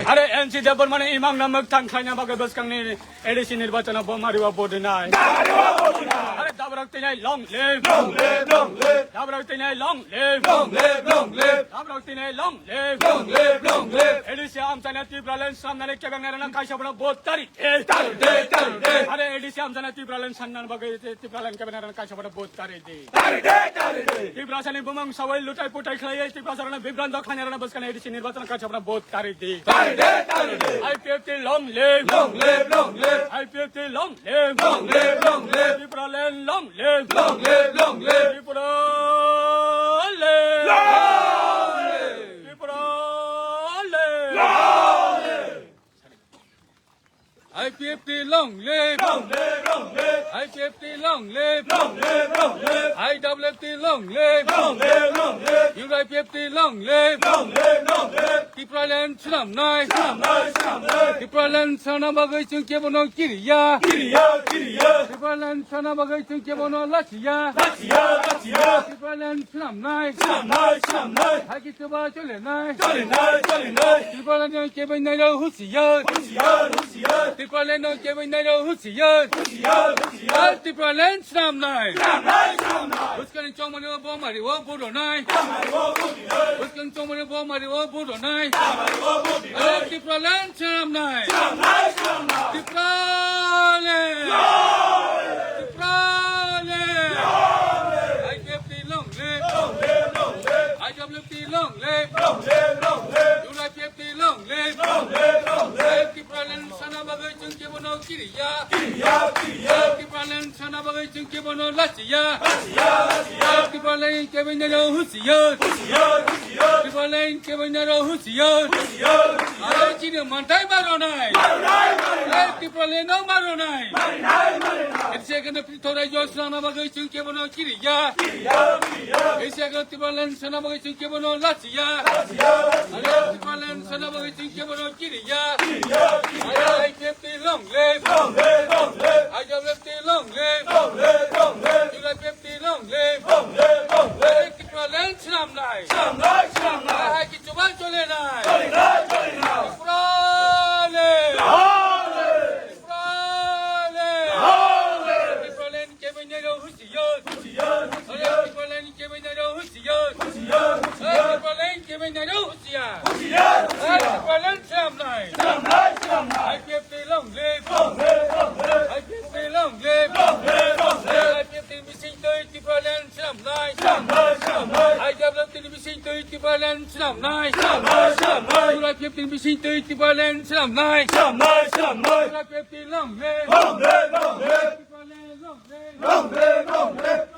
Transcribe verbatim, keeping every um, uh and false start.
Are N C Debbarmani imang na mwktang khlaina bagwi bwskangni A D C nirbachano bo mariwa vote rinai. Are Dabrok tini long live. Long live, long live. Dabrok tini long live. Long live, long live. Dabrok tini long live. Long live, long live. A D C amchaina Tipraland swnamnani kebeng narana kaisa bono vote tari. Tari de, tari de. Are A D C amchaina Tipraland swnamnani bagwi Tipraland kebeng narana kaisa bono vote tari de. Tari de, tari de. Tiprasani bumung sawai lutai putai khlaiwi Tiprasarano bibranto khlainarano bwskangni A D C nirbachano kaisa bono vote tari de. Tari de, tari de. I P F T long live. Long live, long live. I P F T long live. Long live, long live. Tipraland long live. Long live, long live. Tipraland. Long live. Tipraland. Long live. I P F T long live. Long live, long live. I P F T long live. Long live, long live. I W F T long live. Long live, long live. U I P F T long live. Long live, long live. Tipraland swnamnai. Swnamnai, swnamnai. Tipraland swnamna bagwi chwng kebono kiriya. Kiriya, kiriya. Tipraland swnamna bagwi chwng kebono lachiya. Lachiya, lachiya. Tipraland swnamnai. Swnamnai, swnamnai. Haki chuba cholenai. Cholenai, cholenai. Tipraland no kebeng nairok husiya. Husiar, husiar. Tipraland no kebeng nairok husiar. Husiar, husiar. Tipraland swnamnai. Swnamnai, swnamnai. Bwskangni chongmani o bo mari o vote rinai. Bo mari o vote rinai. Bwskangni chongmani bo mari o vote rinai. Bo mari o vote rinai. Tipraland swnamnai. Swnamnai, swnamnai. Tipraland. Tipraland. I P F T long live. Long live, long live. I W F T long live. Long live, long live. U I P F T long live. Long live, long live. Tipraland swnamna bagwi chwng kebono kiriya. Kiriya, kiriya. Tipraland swnamna bagwi chwng kebono lachiya. Lachiya, lachiya. Tipraland kebeng nairok husiya. Husiar, husiar. Tipraland kebeng nairok husiya. Husiar, husiar. Are chini mantai maronai. Maronai, maronai. Tipraland no maronai. Maronai, maronai. Ese kene Thoraijo swnamna bagwi chwng kebono kiriya. Kiriya, kiriya. Ese kene Tipraland swnamna bagwi chwng kebono lachiya. Lachiya, lachiya. Tipraland swnamna bagwi chwng kebono kiriya. Kiriya, kiriya. I P F T long live. Long live, long live. I W F T long live. Long live, long live. U I P F T long live. Long live, long live. Tipraland swnamnai. Swnamnai, swnamnai. Haki chuba cholenai. Cholenai, cholenai. Tipraland. Tipraland. Tipraland kebeng nairok husiar. Husiar, husiar. Tipraland kebeng nairok husiar. Husiar, husiar. Tipraland kebeng nairok husiar. Husiar, husiar. Tipraland swnamnai. Swnamnai, swnamnai. I P F T long live. Long live, long live. I P F T long live. Long live, long live. I P F T ni bising twi Tipraland swnamnai. Swnamnai, swnamnai. I W F T ni bising twi Tipraland swnamnai. Swnamnai, swnamnai. U I P F T ni bising twi Tipraland swnamnai. Swnamnai, swnamnai. U I P F T long live. Long live, long live. Tipraland long live. Long live, long live.